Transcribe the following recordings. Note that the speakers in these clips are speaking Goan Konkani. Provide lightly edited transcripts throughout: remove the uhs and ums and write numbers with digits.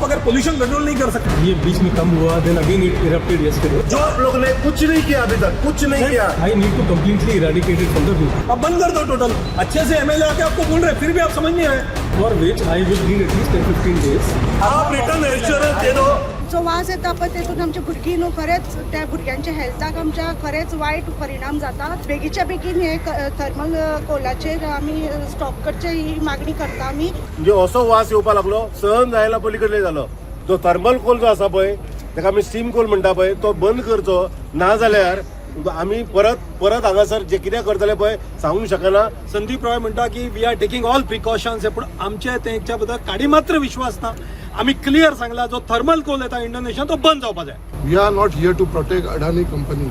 आप अगर पोल्यूशन कंट्रोल नहीं कर सकते। ये बीच में कम हुआ, then again it erupted yesterday. जो आप लोग ने कुछ नहीं किया, अभी तक कुछ नहीं किया। I need to completely eradicate it from the root. अब बंद कर दो टोटल। अच्छे से एमएलए आके आपको बोल रहे हैं, फिर भी आप समझ नहीं रहे। For which I will need at least 10-15 days. आप रिटर्न एश्योरन्स दे दो। जो वास येता पळय, तेतून आमची भुरगीं न्हू, खरेंच त्या भुरग्यांच्या हेल्थाक आमच्या खरेंच वायट परिणाम जाता. बेगीच्या बेगीन हे थर्मल कोलाचेर आमी स्टॉप करचे ही मागणी करता आमी. म्हणजे असो वास येवपा लागलो, सहन जायना पलीकडे जालो. जो थर्मल कोल जो आसा पळय, ताका आमी स्टीम कोल म्हणटा पळय, तो बंद करचो. ना जाल्यार आमी परत परत हांगासर जे कितें करतले पळय, सांगूंक शकना. संदीप रॉय म्हणटा की we are taking all precautions, पूण आमचे तेंच्या बद्दल काडी मात्र विश्वास ना. आमी क्लियर सांगला, जो थर्मल कोल येता इंडोनेशिया, तो बंद जावपा जाय. We are not here to protect Adani company.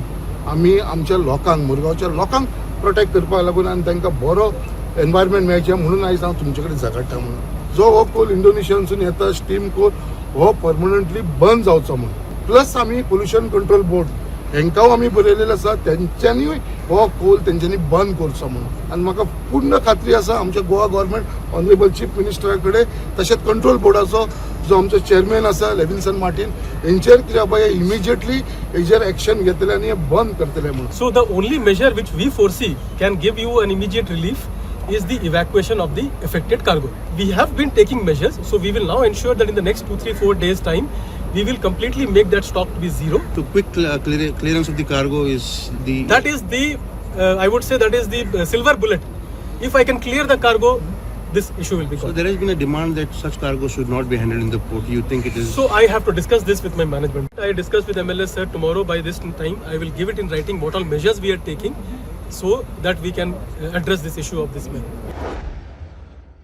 आमी आमच्या लोकांक, मुरगांवच्या लोकांक प्रोटेक्ट करपाक लागून आनी तांकां बरो एनवायरमेंट मेळचें म्हणून आयज हांव तुमचे कडेन झगडटा. म्हणून जो हो कोल इंडोनेशियानसून येता, स्टीम कोल, हो परमनंटली बंद जावचो म्हणून. प्लस आमी पोल्युशन कंट्रोल बोर्ड हेंकां आमी बरयलेलें आसा, तेंच्यांनी हो कोल तेंच्यांनी बंद करचो म्हणून. आनी म्हाका पूर्ण खात्री आसा, आमच्या गोवा गव्हर्मेंट ऑनरेबल चीफ मिनिस्टरा कडेन, तशेंच कंट्रोल बोर्डाचो जो आमचो चेअरमॅन आसा लेविन्सन मार्टीन, हेंचेर कितें बाबा इमिजिएटली हेजेर एक्शन घेतले आनी हे बंद करतले म्हणून. So the only measure which we foresee can give you an immediate relief is the evacuation of the affected cargo. We have been taking measures, so we will now ensure that in the next 2, 3, 4 days' time, we will completely make that stock to be zero. To quick clearance of the cargo is the That is the, I would say that is the silver bullet. If I can clear the cargo, this issue will be So gone. There has been a demand that such cargo should not be handled in the port. You think it is So I have to discuss this with my management. I discuss with MLA sir tomorrow by this time. I will give it in writing what all measures we are taking so that we can address this issue of this man.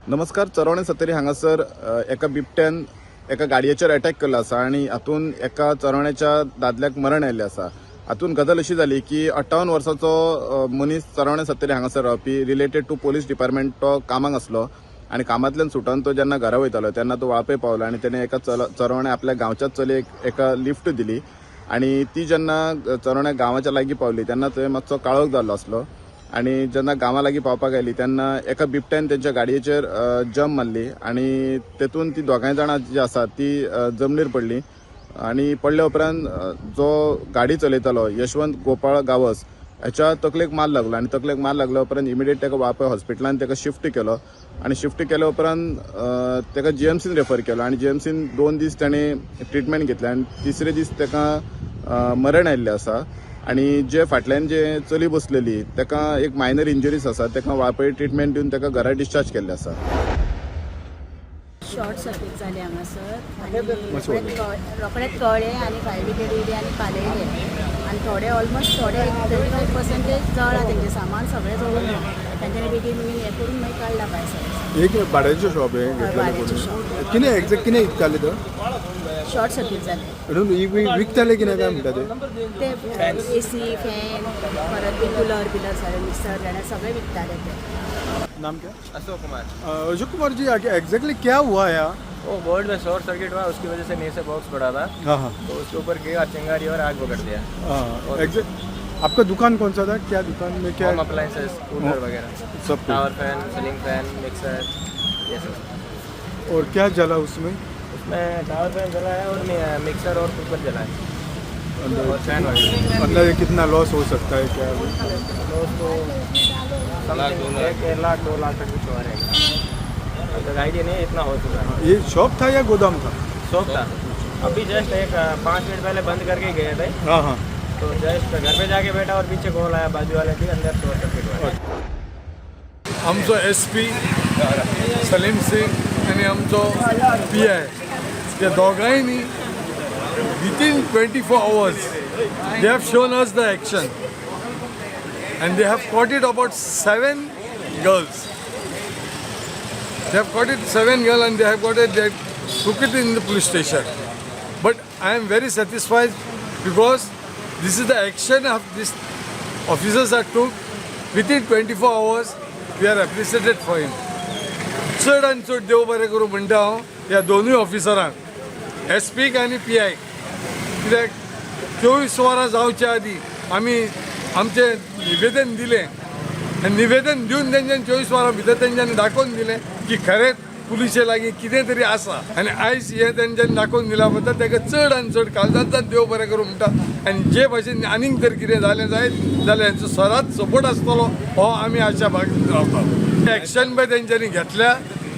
नमस्कार. चरोणे सत्तरी हांगासर एका बिबट्यान एका गाडयेचेर अटॅक केल्लो आसा आनी हातून एका चरोण्याच्या दादल्याक मरण आयिल्लें आसा. हातून गजाल अशी जाली की 58 वर्साचो मनीस, चरोणे सत्तरी हांगासर रावपी, रिलेटेड टू पोलीस डिपार्टमेंट तो कामाक आसलो आनी कामांतल्यान सुटून तो जेन्ना घरा वयतालो तेन्ना तो वाळपय पावलो आनी तेणे एका चरोणे आपल्या गांवच्याच चलयेक एका लिफ्ट दिली आनी ती जेन्ना चरोण्या गांवाच्या लागीं पावली तेन्ना थंय मातसो काळोख जाल्लो आसलो आनी जेन्ना गांवा लागीं पावपाक आयली तेन्ना एका बिबट्यान तेंच्या गाडयेचेर जम्प मारली आनी तेतून ती दोगांय जाणां जी आसात ती जमनीर पडली आनी पडल्या उपरांत जो गाडी चलयतालो यशवंत गोपाळ गावस हेच्या तकलेक मार लागलो आनी तकलेक मार लागल्या उपरांत इमिडिएट ताका वाळपय हॉस्पिटलान ताका शिफ्ट केलो आनी शिफ्ट केल्या उपरांत ताका जीएमसीन रेफर केलो आनी जीएमसीन 2 दीस ताणें ट्रिटमेंट घेतली आनी तिसरे दीस ताका मरण आयिल्लें आसा. आनी जे फाटल्यान जे चली बसलेली ताका एक मायनर इंजरीज आसा. ताका वाळपय ट्रिटमेंट दिवन ताका घरा डिस्चार्ज केल्लें आसा. शॉर्ट सर्कीट जालें हांगासर आनी रोखडेंच कळ्ळें आनी फायर ब्रिगेड येयली आनी पालयलें आनी थोडे, ऑलमोस्ट थोडे 35% जळ्ळां. तेंचें सामान सगळें जळून ना. तेंच्यांनी बेगीन बेगीन हें करून मागीर काडलां भायर सगळें. एक भाड्याचें शॉप हें घेतलेलें. भाड्याचें. कोणी कितें एक्झॅक्ट कितें विकताले तर? शॉर्ट सर्कीट जालें. म्हणून विकताले कितें काय म्हणटा ते? ते एसी, फॅन, परत बी कुलर बिलर सगळें, मिक्सर जाणां सगळें विकताले ते. नाम क्या? अशोक कुमार. अशोक कुमार जी, एग्जैक्टली क्या हुआ यहाँ? वो बोर्ड में शॉर्ट सर्किट हुआ, उसकी वजह से नीचे बॉक्स पड़ा था। हाँ हाँ तो उसके ऊपर गिरा चिंगारी और आग पकड़ लिया। हाँ, एग्जैक्ट आपका दुकान कौन सा था? क्या दुकान में क्या? होम अप्लाइंसेस, कूलर वगैरह। सब कुछ? Tower fan, ceiling fan, mixer, ये सब. और क्या जला उसमें? उसमें टावर फैन जला है और मिक्सर और कुकर जला है और फैन वगैरह. अंदाजे कितना लॉस हो सकता है क्या? लॉस तो समथिंग 1.5 लाख, 2 लाख तक कुछ हो रहेगा. तो आइडिया नहीं है, इतना हो चुका है. ये शॉप था या गोदाम था? शॉप था. अभी जस्ट एक 5 मिनट पहले बंद करके गए थे। हाँ हाँ तो जस्ट घर पे जाके बैठा और पीछे कॉल आया बाजू वाले भी, अंदर शॉर्ट सर्किट हुआ है. आमचो एस पी सलीम सिंग आनी आमचो पी I, त्या दोगांयनी within 24 hours they have shown us the action and they have caught it about seven girls. They have caught it seven girl and they have got it, they took it in the police station. But I am very satisfied because this is the action of this officers are took within 24 hours. We are appreciated for him. चड आनी चड देव बरें करूं म्हणटा हांव ह्या दोनूय ऑफिसरांक, एस पीक आनी पी आयक, कित्याक 24 वरां जावच्या आदीं आमी आमचें निवेदन दिलें आनी निवेदन दिवन तेंच्यांनी 24 वरां भितर तेंच्यांनी दाखोवन दिलें की खरेंच. पुलिसे लागीं कितें तरी आसा आनी आयज हें तेंच्यांनी दाखोवन दिल्या बद्दल ताका चड आनी चड काळजांतल्यान देव बरें करूं म्हणटा. आनी जे भाशेन आनीक जर कितें जालें जायत जाल्यार हेंचो सदांच सपोर्ट आसतलो हो आमी आशा बाळगीत रावतात. एक्शन पळय तेंच्यांनी घेतल्या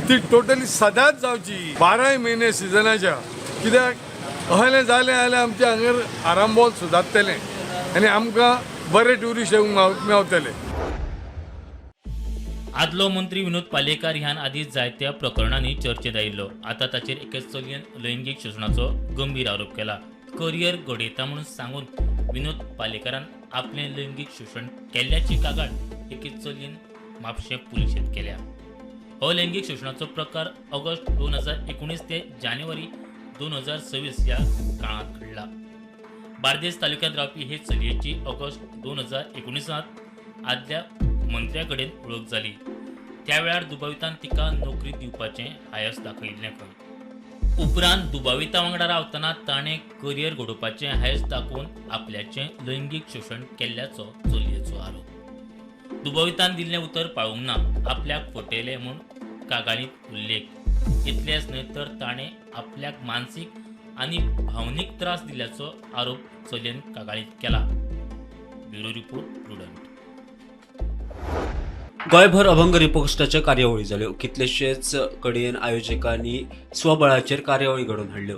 ती टोटली सदांच जावची, बाराय म्हयने सिजनाच्या. कित्याक अहलें जालें जाल्यार आमच्या हांगर आरांबोल सुदारतलें आनी आमकां बरे ट्युरिस्ट येवंक मेवतले. आदलो मंत्री विनोद पालयेकार ह्यान आदीं जायत्या प्रकरणांनी चर्चेत आयिल्लो. आतां ताचेर एके चलयेन लैंगीक शोशणाचो गंभीर आरोप केला. करियर घडयता म्हणून सांगून विनोद पालयेकारान आपलें लैंगीक शोशण केल्ल्याची कागाळ एके चलयेन म्हापशें पुलिशेंत केल्या. हो लैंगीक शोशणाचो प्रकार ऑगस्ट 2019 ते जानेवारी 2026 ह्या काळांत घडला. बार्देस तालुक्यांत रावपी हे चलयेची ऑगस्ट 2019त आदल्या मंत्र्या कडेन वळख जाली. त्या वेळार दुबावितान तिका नोकरी दिवपाचें हायस दाखयिल्लें खंय. उपरांत दुबाविता वांगडा रावतना ताणें करियर घडोवपाचें हायस दाखोवन आपल्याचें लैंगीक शोशण केल्ल्याचो चलयेचो आरोप. दुबावितान दिल्लें उतर पाळूंक ना, आपल्याक फटयलें म्हूण कागाळींत उल्लेख. इतलेंच न्हय तर ताणें आपल्याक मानसीक आनी भावनीक त्रास दिल्ल्याचो आरोप चलयेन कागाळींत केला. Bureau report, Prudent. गोंयभर अभंग रिपोस्टाच्यो कार्यावळी जाल्यो. कितलेशेच कडेन आयोजकांनी स्वबळाचेर कार्यावळी घडोवन हाडल्यो.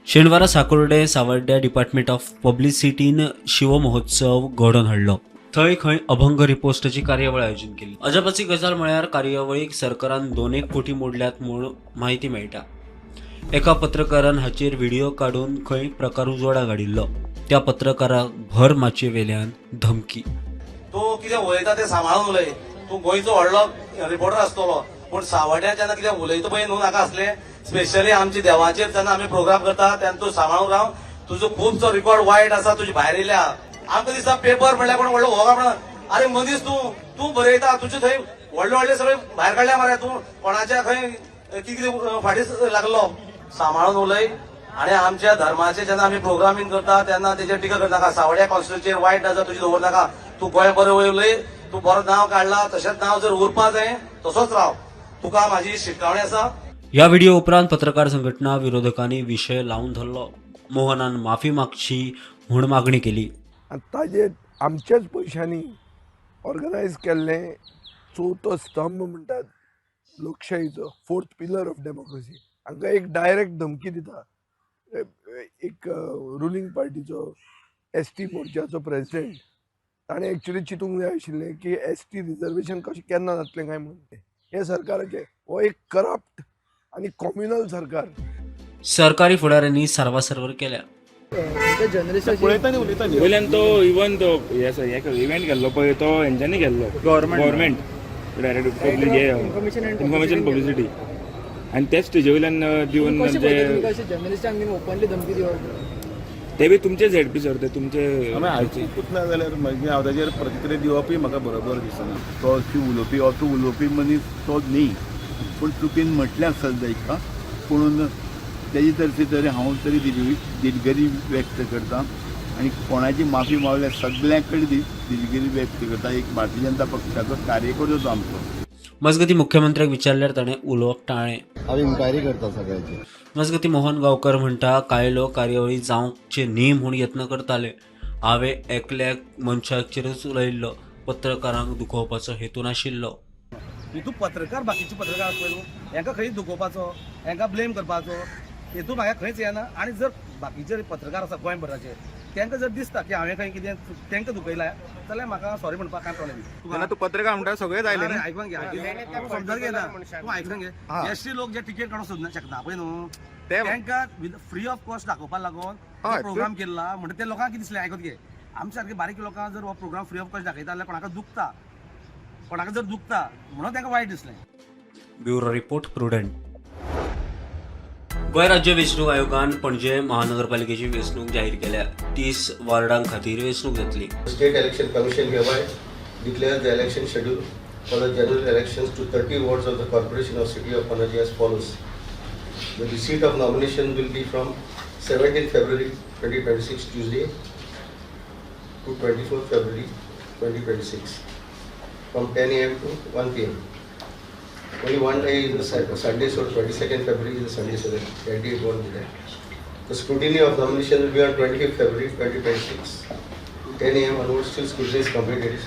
शेनवारा साकोर्डे सावर्ड्या डिपार्टमेंट ऑफ पब्लिसिटीन शिवमहोत्सव घडोवन हाडलो. थंय खंय अभंग रिपोस्टाची कार्यावळ आयोजन केली. अजापाची गजाल म्हळ्यार कार्यावळीक सरकारान 2 एक कोटी मोडल्यात म्हूण म्हायती मेळटा. एका पत्रकारान हाचेर व्हिडिओ काडून खंय प्रकार उजवाडाक हाडिल्लो. त्या पत्रकाराक भर माचयेवेल्यान धमकी. तूं कितें उलयता तें सांबाळून उलय. तूं गोंयचो व्हडलो रिपोर्टर आसतलो, पूण सावड्यां जेन्ना कितें उलयता पळय न्हू, नाका आसलें. स्पेशली आमच्या देवाचेर जेन्ना आमी प्रोग्राम करता तेन्ना तूं सांबाळून राव. तुजो खुबसो रिकॉर्ड वायट आसा, तुजी भायर येयल्या. आमकां दिसता पेपर म्हणल्यार कोण व्हडलो हो म्हणून. अरे मनीस, तूं तूं बरयता, तुजे थंय व्हडले व्हडले सगळे भायर काडल्या मरे. तूं कोणाच्या खंय कितें कितें फाटीं लागलो. सांबाळून उलय आणि आमच्या धर्माचे जेन्ना आमी प्रोग्रामींग करता तेन्ना तेजेर टिका करनाका. सावड्या कॉन्स्टिट्युएन्सीचेर वायट नजर तुजी दवर नाका. तूं गोंय बरें उलय. तूं बरो नांव काडला, तशेंच नांव जर उरपा जाय तसोच राव. तुका म्हाजी शिटकावणी आसा. ह्या व्हिडिओ उपरांत पत्रकार संघटना, विरोधकांनी विशय लावन धरलो. मोहनान माफी मागची म्हूण मागणी केली. आनी ताजेर आमच्याच पयशांनी ऑर्गनायज केल्लें चवथो स्तंभ म्हणटात लोकशाहीचो, फोर्थ पिलर ऑफ डेमोक्रेसी, हांकां एक डायरेक्ट धमकी दिता एक रुलींग पार्टीचो एस टी मोर्चाचो प्रेसिडेंट. ताणें एक्चुली चिंतूंक जाय आशिल्लें की एस टी रिजर्वेशन कशें केन्ना जातलें काय म्हणून. हें सरकाराचें हो एक करप्ट आनी कॉम्युनल सरकार. सरकारी फुडाऱ्यांनी सारवासारवर केल्या. वयल्यान तो इवन तो हे आसा, हे इव्हेंट केल्लो पळय, तो हेंच्यांनी केल्लो, गव्हर्मेंट डायरेक्ट पब्लीक हे इन्फॉर्मेशन पब्लिसिटी आनी तेच स्टेजी वयल्यान दिवन म्हणजे जर्नलिस्टांक ओपनली धमकी दिवप. ते बी तुमचे झेडपी सर, ते तुमचे. हांवें आयकूंकूच ना जाल्यार मागीर हांव ताजेर प्रतिक्रिया दिवपूय म्हाका बरोबर दिसना. तो अशी उलोवपी, असो उलोवपी मनीस तो न्ही, पूण चुकीन म्हटलें आसत जायत पूण तेजे तर्फे तरी हांव तरी दिलगिरी व्यक्त करता आनी कोणाची माफी मागल्यार सगळ्यां कडेन दिलगिरी व्यक्त करता. एक भारतीय जनता पक्षाचो कार्यकर्तो तो आमचो. मजगती, मुख्यमंत्र्याक विचारल्यार ताणें उलोवप टाळ्ळें. हांव इन्क्वायरी करता सगळ्याची. मजगती, मोहन गांवकर म्हणटा, कांय लोक कार्यावळी जावचे न्ही म्हूण यत्न करताले. हांवें एकल्याक मनशाचेरच उलयल्लो. पत्रकारांक दुखोवपाचो हेतू नाशिल्लो. हितू पत्रकार, बाकीचे पत्रकार आसा पळय न्हू, हेंकां खंय दुखोवपाचो, हेंकां ब्लेम करपाचो हेतू म्हाका खंयच येना. आनी जर बाकीचे पत्रकार आसा गोंयभराचे, तांकां जर दिसता की हांवें खंय कितें तांकां दुखयलां जाल्यार म्हाका सॉरी म्हणपाक कांय प्रॉब्लेम ना. तेन्ना तूं पत्रकार म्हणटा, सगळेच आयले न्ही. आयकून घे, तूं समजून घे ना, तूं आयकून घे. एस टी लोक जे तिकेट काडूंक सोदना शकना पळय न्हू, तांकां फ्री ऑफ कॉस्ट दाखोवपाक लागून प्रोग्राम केल्ला. म्हणटा ते लोकांक कितें दिसलें, आयकून घे, आमच्या सारके बारीक लोकांक जर हो प्रोग्राम फ्री ऑफ कॉस्ट दाखयता जाल्यार कोणाक दुखता, कोणाक जर दुखता म्हणून तांकां वायट दिसलें. Bureau report, prudent. Goa राज्य वेंचणूक आयोगान पणजे महानगरपालिकेची वेंचणूक जाहीर केल्या. 30 वार्डां खातीर वेंचणूक जातली. State Election Commission hereby declares the election schedule for the general elections to 30 wards of the Corporation of City of Panaji as follows. The receipt of nomination will be from 17 February 2026 Tuesday to 24 February 2026 from 10 a.m. to 1 p.m. Only one day is a Sunday, so 22nd February is a Sunday, so that candidate won't be there. The scrutiny of nomination will be on 25th February 2026, 10 a.m. onwards till scrutiny is completed.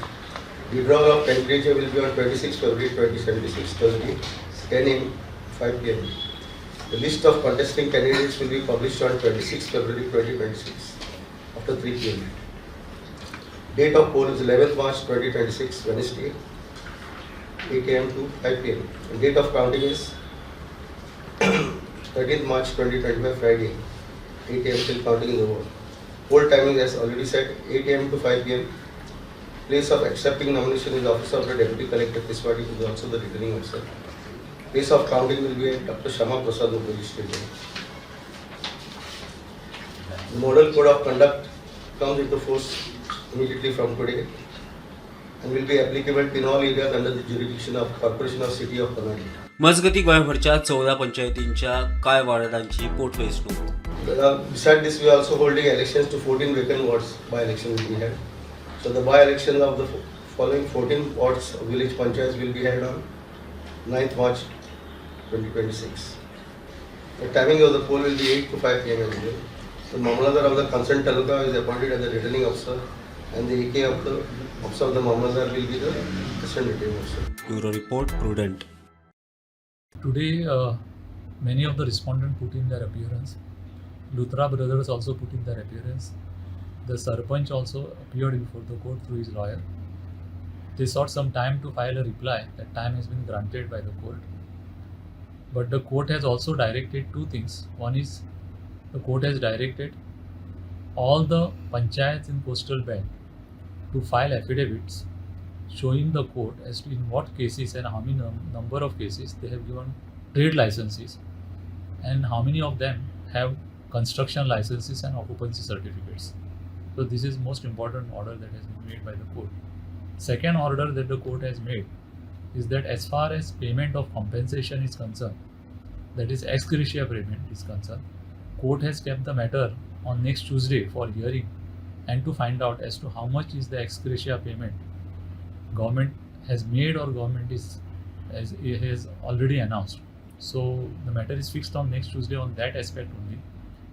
Withdrawal of candidature will be on 26 February 2076, Thursday, 10 a.m. 5 p.m. The list of contesting candidates will be published on 26 February 2026 after 3 p.m. Date of poll is 11th March 2026, Wednesday, 8 a.m. to 5 p.m. And date of counting is 13th March 2025, Friday, 8 a.m. till counting is over. Poll timing, as already said, 8 a.m. to 5 p.m. Place of accepting nomination is office of the Deputy Collector Tiswadi, who is also the returning officer. Place of counting will be at Dr. Shama Prasad Mukherjee Stadium. The model code of conduct comes into force immediately from today and will be applicable in all areas under the jurisdiction of Corporation of City of Panaji. मजगती गोंयभरच्या 14 पंचायतींच्या कांय वार्डांची पोटवेंचणूक. Beside this, we are also holding elections to 14 vacant wards. By-election will be held. So the by-election of the following 14 wards of village panchayats will be held on 9th March 2026. The timing of the poll will be 8 to 5 p.m. as well. The Mamlatdar of the concerned taluka is appointed as the returning officer, and the AK of the officer of the Mamlatdar will be the assistant returning officer. Bureau report, Prudent. Today, many of the respondents put in their appearance. Luthra brothers also put in their appearance. The Sarpanch also appeared before the court through his lawyer. They sought some time to file a reply. That time has been granted by the court. But the court has also directed two things. One is, the court has directed all the panchayats in coastal belt to file affidavits showing the court as to in what cases and how many number of cases they have given trade licenses and how many of them have construction licenses and occupancy certificates. So this is most important order that has been made by the court. Second order that the court has made is that as far as payment of compensation is concerned, that is ex gratia payment is concerned, court has kept the matter on next Tuesday for hearing and to find out as to how much is the ex gratia payment government has made or government is as it has already announced. So the matter is fixed on next Tuesday on that aspect only.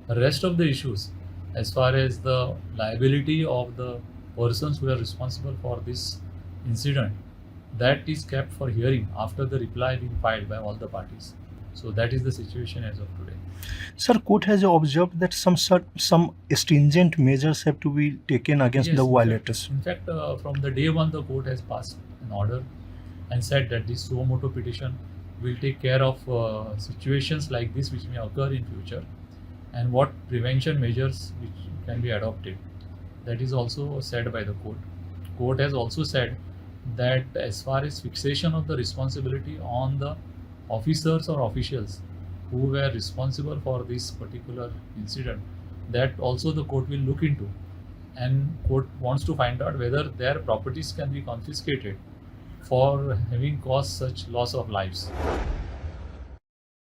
The rest of the issues, as far as the liability of the persons who are responsible for this incident, that is kept for hearing after the reply being filed by all the parties. So that is the situation as of today. Sir, court has observed that some stringent measures have to be taken against Yes, the in fact- violators. In fact, from the day one, the court has passed an order and said that this suo motu petition will take care of situations like this which may occur in future, and what prevention measures which can be adopted. That is also said by the court. Court has also said that as far as fixation of the responsibility on the officers or officials who were responsible for this particular incident, that also the court will look into, and court wants to find out whether their properties can be confiscated for having caused such loss of lives.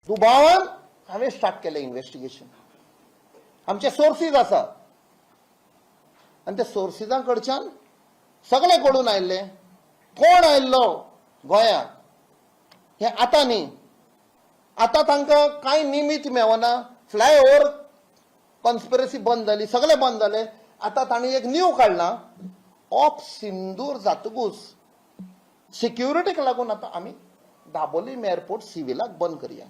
दुबावान हांवें स्टार्ट केलें इन्वेस्टिगेशन. आमचे सोर्सीज आसा आनी त्या सोर्सिजां कडच्यान सगळें कळून आयिल्लें कोण आयिल्लो गोंयांत हें. आतां न्ही, आतां तांकां कांय निमित्त मेवना. फ्लायओवर कॉन्स्पिरसी बंद जाली, सगळें बंद जालें. आतां तांणी एक न्यू काडलां, ऑप सिंदूर जातकूच सिक्युरिटीक लागून आतां आमी दाबोलीम एअरपोर्ट सिविलाक बंद करया.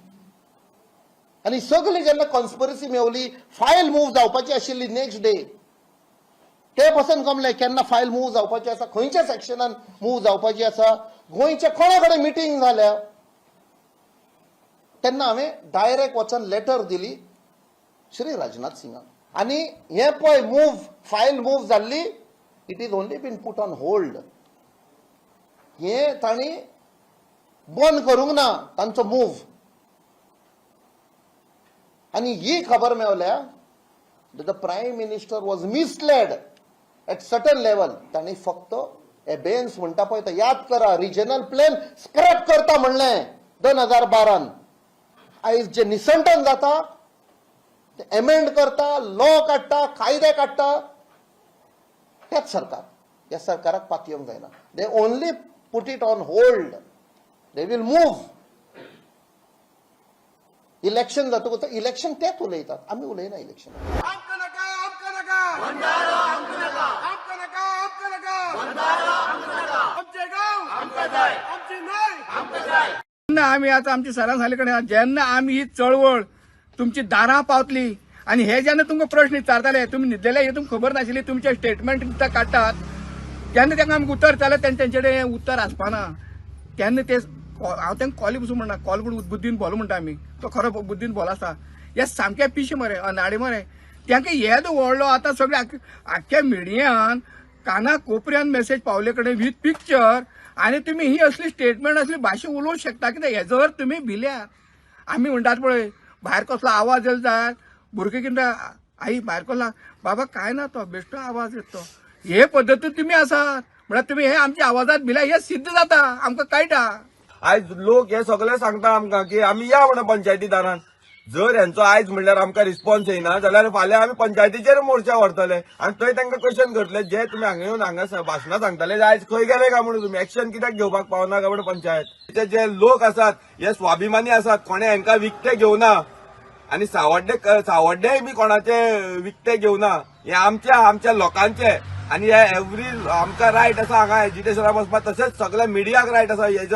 आनी सगळी जेन्ना कॉन्स्पिरसी मेवली, फायल मूव जावपाची आशिल्ली नेक्स्ट डे, ते पसून गमले केन्ना फायल मूव जावपाची आसा, खंयच्या सेक्शनान मूव जावपाची आसा, गोंयच्या कोणा कडेन मिटींग जाल्या, तेन्ना हांवें डायरेक्ट वचून लेटर दिली श्री राजनाथ सिंगाक. आनी हें पळय मूव फायल मूव जाल्ली, it is only been put on hold. हें तांणी बंद करूंक ना तांचो मूव. आनी ही खबर मेवल्या, the Prime Minister was misled at certain level. तांणी फक्त एबेन्स म्हणटा पळय तो याद करा, रिजनल प्लॅन स्क्रॅप करता म्हणलें 2012न. आयज जे निसंटन जाता ते एमेंड करता, लॉ काडटा, कायदे काडटा. तेच सरकार, ह्या सरकाराक पातयेवंक जायना. They only put it on hold, they will move. Election जातकूच इलेक्शन तेच उलयतात, आमी उलयना इलेक्शन. आमकां नाका, आमकां नाका, आमकां नाका, आमकां नाका, आमकां नाका, आमचे गांव आमकां जाय, आमची न्हय आमकां जाय. जेन्ना आमी आतां आमच्या सरान सांगले कडेन, जेन्ना आमी ही चळवळ तुमची दारां पावतली आनी हे जेन्ना तुमकां प्रश्न विचारताले, तुमी न्हिदलेले हे तुमकां खबर नाशिल्ली, तुमचे स्टेटमेंट काडटात तेन्ना तांकां आमकां उतर जाल्यार तेन्ना तेंचे कडेन उत्तर आसपाना. तेन्ना ते हांव तांकां कॉल पसून म्हणना, कॉल पूण बुद्दीन भोलो म्हणटा आमी, तो खरो बुद्दीन भोलो आसा. हे सामके पिशे मरे, अनाडे मरे. तांकां येदो व्हडलो आतां सगळे आख्ख्या मिडियान काना कोपऱ्यान मेसेज पावले कडेन वीथ पिक्चर, आनी तुमी ही असली स्टेटमेंट असली भाशा उलोवंक शकता कित्याक? हेजो अर्थ तुमी भिल्यात. आमी म्हणटात पळय, भायर कसलो आवाज येयलो जाल्यार भुरगे कितें, आई भायर कसलो, बाबा कांय ना, तो बेश्टो आवाज येता तो. हे पद्दतीन तुमी आसात म्हळ्यार तुमी हे आमच्या आवाजात भिल्या हे सिद्ध जाता, आमकां कळटा. आयज लोक हे सगळे सांगता आमकां की आमी या म्हणून पंचायती दारान. जर हेंचो आयज म्हणल्यार आमकां रिस्पॉन्स येयना जाल्यार फाल्यां आमी पंचायतीचेर मोर्चा व्हरतले आनी थंय तांकां क्वेश्चन करतले, जे तुमी हांगा येवन हांगा भाशणां सांगताले आयज खंय गेले काय म्हणून, तुमी एक्शन कित्याक घेवपाक पावना काय म्हणून पंचायत. जे लोक आसात हे स्वाभिमानी आसात, कोणे हांकां विकते घेवना आनी सावड्डेय बी कोणाचे विकते घेवना. हे आमच्या आमच्या लोकांचे आनी हे एवरी आमकां रायट आसा हांगा एजिटेशनाक बसपाक, तशेंच सगळ्या मिडियाक रायट आसा हे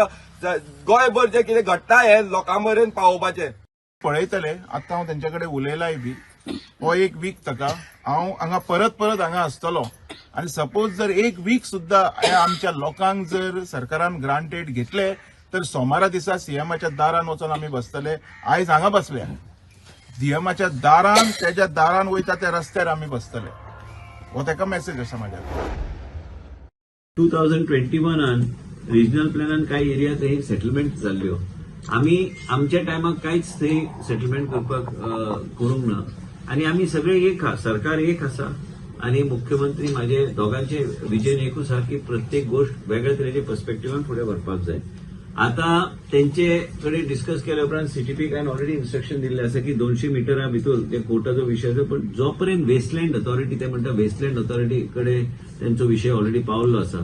गोंयभर जे कितें घडटा हे लोकां मेरेन पावोवपाचें. पळयतले आतां हांव तेंच्या कडेन उलयलाय बी, हो एक वीक ताका हांव हांगा परत परत हांगा आसतलो. आनी सपोज जर एक वीक सुद्दां आमच्या लोकांक जर सरकारान ग्रांटेड घेतले तर सोमारा दिसा सीएमाच्या दारान वचून आमी बसतले. आयज हांगा बसल्या, सीएमाच्या दारान, तेज्या दारान वयता त्या रस्त्यार आमी बसतले. हो ताका मेसेज आसा म्हाज्या. 2021 रिजनल प्लॅनान कांय एरिया थंय सेटलमेंट जाल्ल्यो. आमी आमच्या टायमाक कांयच थंय सेटलमेंट करपाक करूंक ना आनी आमी सगळे एक आहा, सरकार एक आसा आनी मुख्यमंत्री म्हाजे दोगांचे विजन एकूच आहा की प्रत्येक गोश्ट वेगळ्या तरेच्या पर्स्पेक्टिवान फुडें व्हरपाक जाय. आतां तेंचे कडेन डिस्कस केल्या उपरांत सीटीपीक हांवें ऑलरेडी इन्स्ट्रक्शन दिल्लें आसा की 200 मिटरा भितर ते कोर्टाचो विशय आसा, पण जो पर्यंत वेस्टलँड ऑथॉरिटी, ते म्हणटा वेस्टलँड ऑथॉरिटी कडेन तेंचो विशय ऑलरेडी पावल्लो आसा,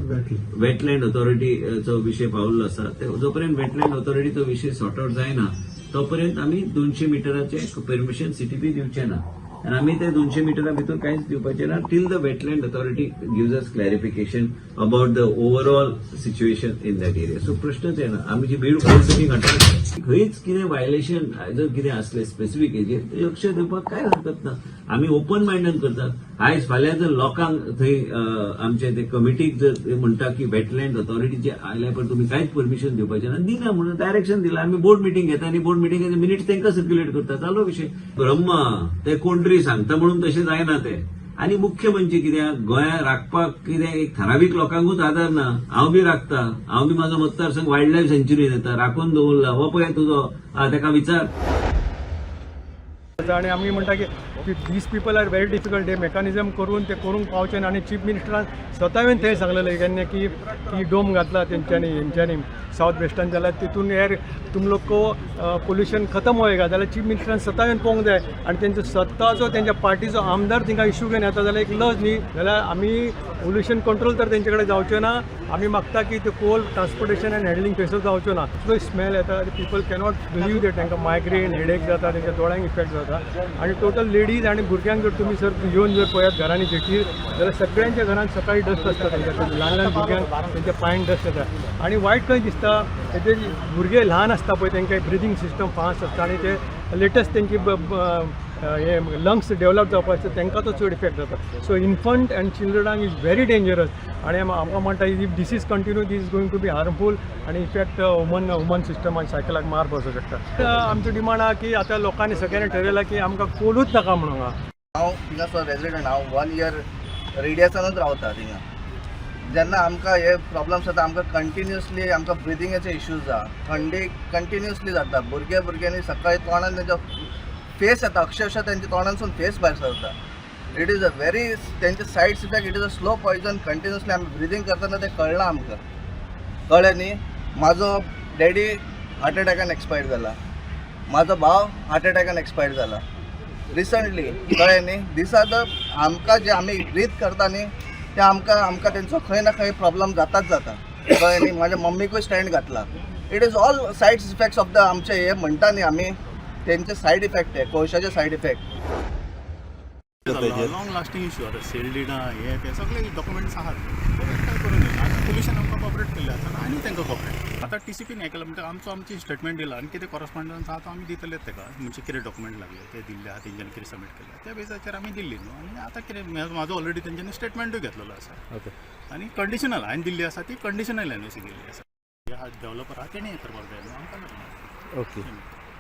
वेटलँड ऑथॉरिटीचो विशय पावल्लो आसा, जो पर्यंत वेटलँड ऑथॉरिटीचो विशय सॉर्ट आउट जायना तो पर्यंत आमी 200 मिटराचे परमिशन सीटीपी दिवचे ना आनी आमी ते 200 मिटरा भितर कांयच दिवपाचें ना till the wetland authority gives us clarification about the overall situation in that area. So प्रश्नच येना. आमी जी बीड कोल घालता खंयच कितें वायलेशन जर कितें आसलें स्पेसिफीक हेजेर लक्ष दिवपाक कांय हरकत ना. आमी ओपन मायंडान करतात. आयज फाल्यां जर लोकांक थंय आमचे ते कमिटीक जर म्हणटा की वेटलँड ऑथॉरिटीचे आयल्या पण तुमी कांयच परमिशन दिवपाचें ना, दिना म्हणून डायरेक्शन दिलां. आमी बोर्ड मिटींग घेता आनी बोर्ड मिटींगेचे मिनिट्स तांकां सर्क्युलेट करता. जालो विशय. ब्रह्मा ते कोण तरी सांगता म्हणून तशें जायना ते. आनी मुख्य म्हणजे कित्याक गोंया राखपाक कितें एक थारावीक लोकांकूच आदार ना. हांव बी राखता, हांव बी म्हाजो मतदारसंघ वायल्ड लायफ सँच्युरीन येता, राखून दवरला. हो पळय तुजो ताका विचार. आनी आमी म्हणटा की these people are very difficult, हे मेकॅनिजम करून ते करूंक पावचे ना. आनी चीफ मिनिस्टरान स्वता येवन थंय सांगलेलें केन्ना की की डोम घातला तेंच्यांनी हेंच्यांनी सावथ वेस्टर्न, जाल्यार तितून एयर तुम लोग को पोल्युशन खतम होएगा. जाल्यार चीफ मिनिस्टरान स्वता येवन पळोवंक जाय आनी तेंचो स्वताचो तेंच्या पार्टीचो आमदार थिंगा इशू घेवन येता जाल्यार एक लज न्ही. जाल्यार आमी पोल्युशन कंट्रोल तर तेंचे कडेन जावचें ना. आमी मागता की ते कोल ट्रान्सपोर्टेशन आनी हँडलिंग थंयसर जावच्यो ना. इतलो स्मेल येता, पिपल कॅनॉट बिलीव that. तांकां मायग्रेन हेडेक जाता, तेंच्या दोळ्यांक इफेक्ट जाता. आनी टोटल लेडीज आनी भुरग्यांक जर तुमी सर येवन जर पळयात घरांनी जेटीर जाल्यार सगळ्यांच्या घरांत सकाळी डस्ट आसता. तेंच्या ल्हान ल्हान भुरग्यांक तेंच्या पांयन डस्ट येता. आनी वायट खंय दिसता, तेजे भुरगे ल्हान आसता पळय, तेंकां ब्रिदींग सिस्टम फास्ट आसता आनी ते लेटस्ट तेंची हे लंग्स डेवलप जावपाक आसता, तांकां तो चड इफेक्ट जाता. सो इन्फंट अँड चिल्ड्रनाक is very dangerous. आनी आमकां म्हणटा if this is continue, this is going to be harmful आनी इफेक्ट वुमन सिस्टम आनी सायकलाक मार बसूं शकता. आमचो डिमांड आहा की आतां लोकांनी सगळ्यांनी ठरयलां की आमकां कोलूच नाका म्हणून. हांव थिंगासर रेजिडंट, हांव 1 इयर रेडियसानूच रावता थिंगा. जेन्ना आमकां हे प्रॉब्लम्स जाता, आमकां कंटिन्युअसली आमकां ब्रिदिंगाचे इश्यूज जाता, थंडी कंटिन्युअसली जाता. भुरग्यांनी सकाळी तोंडान तेंच्या फेस येता, अक्षरशः तेंच्या तोंडांसून फेस भायर सरता. It is a very तेंचे sides effect, it is a slow poison. Continuously आमी ब्रिदींग करतना तें कळना आमकां, कळ्ळें न्ही. म्हाजो डॅडी हार्ट एटॅकान एक्सपायर्ड जाला, म्हाजो भाव हार्ट एटॅकान एक्सपायर्ड जाला रिसंटली, कळ्ळें न्ही. दीस are the आमकां जे आमी ब्रीथ करता न्ही ते आमकां आमकां तेंचो खंय ना खंय प्रॉब्लम जाताच जाता, कळ्ळें न्ही. म्हाज्या मम्मीकूय स्टँड घातला. It is all sides effects of the आमचे हे म्हणटा न्ही आमी तेंचे सायड इफेक्ट हे कोळशाचे side effect. Long lasting issue आतां सेल डिडां हे ते सगळे डॉक्युमेंट्स आहात, ते एकठांय करून दिला. आतां पोलिसान आमकां कॉपरेट केल्लें आसा आनी तांकां कॉपरेट. आतां टीसीपीन हें केलां म्हणटकीर आमचो आमची स्टेटमेंट दिला आनी कितें कॉरस्पॉन्डन्स आहा तो आमी दितले ताका, म्हणजे कितें डॉक्युमेंट लागले ते दिल्ले आहा, तेंच्यांनी कितें सबमीट केलें त्या बेजाचेर आमी दिल्ली न्हू. आनी आतां कितें म्हाजो ऑलरेडी तेंच्यांनी स्टेटमेंटूय घेतलेलो आसा. ओके, आनी कंडिशनल हांवें दिल्ली आसा ती कंडिशनल एनओसी दिल्ली आसा. हा डेवलपर आहा तेणी हें करपाक जाय न्हू, आमकां नाका. ओके,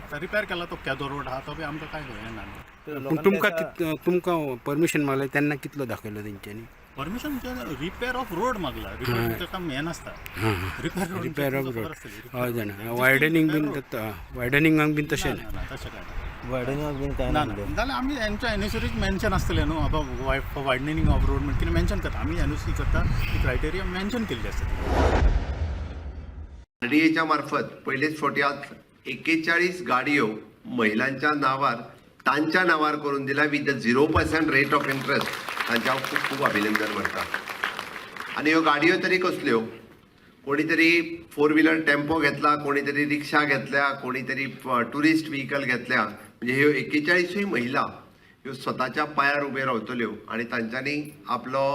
आतां रिपेर केला तो केदो रोड आहा तो बी आमकां कांय हें ना. पूण तुमकां तुमकां परमिशन मागलें तेन्ना कितलो दाखयलो तेंच्यांनी? परमिशन रिपेर ऑफ रोड मागला, रिपेर ताका हें नासता. रिपेर ऑफ रोड हय जाणा. वायडनींग बीन जाता, वायडनिंगाक बीन तशें ना, तशें कांय ना. वायडनिंगाक बीन कांय ना. जाल्यार आमी हेंच्या एनओसीरूच मेन्शन आसतलें न्हू, बाबा वायडनिंग ऑफ रोड म्हण कितें मेन्शन करता आमी. एनओसी करता ती क्रायटेरिया मेन्शन केल्ली आसता. आरडीएच्या मार्फत पयलेच फावटी आज 41 गाडयो महिलांच्या नावार तांच्या नावार करून दिल्या with the 0% rate of interest. तांचे हांव खूब खूब अभिनंदन म्हणटा. आनी ह्यो गाडयो तरी कसल्यो, कोणी तरी फोर व्हिलर टेम्पो घेतला, कोणी तरी रिक्षा घेतल्या, कोणी तरी ट्युरिस्ट व्हिकल घेतल्या. म्हणजे ह्यो 41 महिला ह्यो स्वताच्या पांयार उबे रावतल्यो आनी तांच्यांनी आपलो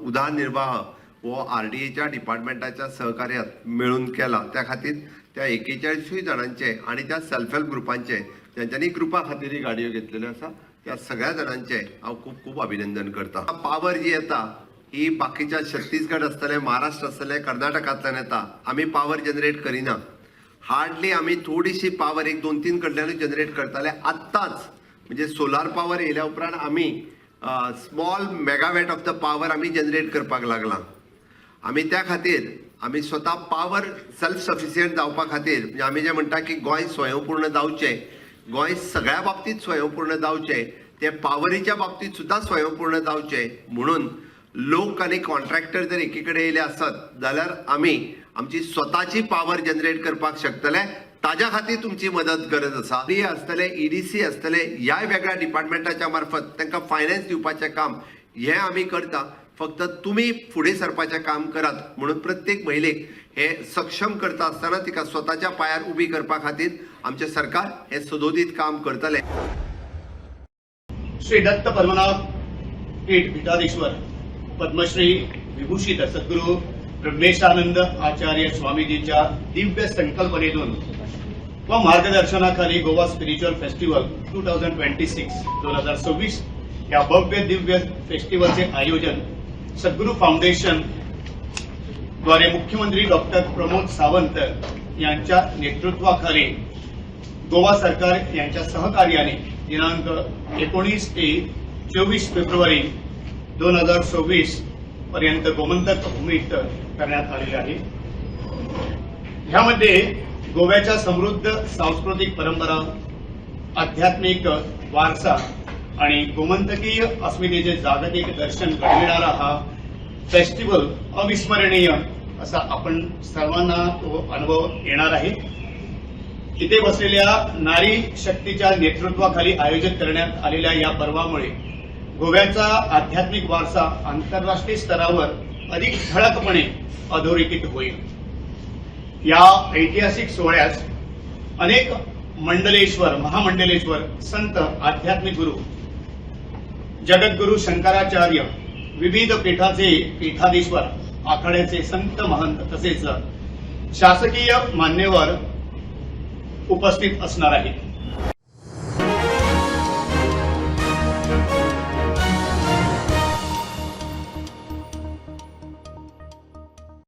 उदरनिर्वाह हो आरडीएच्या डिपार्टमेंटाच्या सहकार्यात मेळून केला. त्या खातीर त्या 41 जाणांचे आनी त्या सेल्फ हेल्प ग्रुपांचे ज्यांच्यांनी ग्रुपा खातीर ही गाडयो घेतलेल्यो आसा त्या सगळ्या जाणांचे हांव खूब खूब अभिनंदन करता. पावर जी येता ही बाकीच्या छत्तीसगड आसतलें, महाराष्ट्र आसतलें, कर्नाटकांतल्यान येता. आमी पावर जनरेट करिना, हार्डली आमी थोडीशी पावर 1-2-3 कडल्यानूच जनरेट करताले. आत्ताच म्हणजे सोलार पावर येयल्या उपरांत आमी small megawatt of the power आमी जनरेट करपाक लागला. आमी त्या खातीर आमी स्वता पावर सेल्फ सफिशियंट जावपा खातीर, म्हणजे आमी जें म्हणटा की गोंय स्वयंपूर्ण जावचें, गोंय सगळ्या बाबतींत स्वयंपूर्ण जावचें, ते पावरीच्या बाबतींत सुद्दां स्वयंपूर्ण जावचें म्हणून लोक आनी कॉन्ट्रॅक्टर जर एकी कडेन येयले आसत जाल्यार आमी आमची स्वताची पावर जनरेट करपाक शकतले. ताज्या खातीर तुमची मदत गरज आसा. डी आसतले, ईडीसी आसतले, ह्याय वेगळ्या डिपार्टमेंटाच्या मार्फत तांकां फायनान्स दिवपाचें काम हें आमी करता. फक्त तुमी फुडें सरपाचें काम करात म्हणून प्रत्येक महिलेक हे सक्षम करता आसतना तिका स्वताच्या पांयार उबी करपा खातीर आमचें सरकार हें सदोदीत काम करतलें. श्री दत्त पद्मनाभ पीठ पीठाधीश्वर पद्मश्री विभूषित सद्गुरू ब्रह्मेशानंद आचार्य स्वामीजींच्या दिव्य संकल्पनेतून व मार्गदर्शनाखाली गोवा स्पिरिच्युअल फेस्टिवल 2026 2026 या भव्य दिव्य फेस्टिवलचे आयोजन सद्गुरू फाउंडेशन द्वारे मुख्यमंत्री डॉक्टर प्रमोद सावंत यांच्या नेतृत्वाखाली गोवा सरकार यांच्या सहकार्याने दिनांक 19 ते 24 फेब्रुवारी 2026 पर्यंत गोमंतक भूमीत करण्यात आलेले आहे. ह्यामध्ये गोव्याच्या समृद्ध सांस्कृतिक परंपरा, आध्यात्मिक वारसा आणि गोमंतकीय अस्मितेचे जागतिक दर्शन घडविणारा हा फेस्टिवल अविस्मरणीय असा आपण सर्वांना तो अनुभव येणार आहे. इथे बसलेल्या नारी शक्तीच्या नेतृत्वाखाली आयोजित करण्यात आलेल्या या पर्वामुळे गोव्याचा आध्यात्मिक वारसा आंतरराष्ट्रीय स्तरावर अधिक ठळकपणे अधोरेखित होईल. या ऐतिहासिक सोहळ्यास अनेक मंडलेश्वर, महामंडलेश्वर, संत, आध्यात्मिक गुरु, जगद्गुरू शंकराचार्य, विविध पीठाचे पीठाधीश्वर, आखाड्याचे संत महंत तसेच शासकीय मान्यवर उपस्थित असणार आहेत.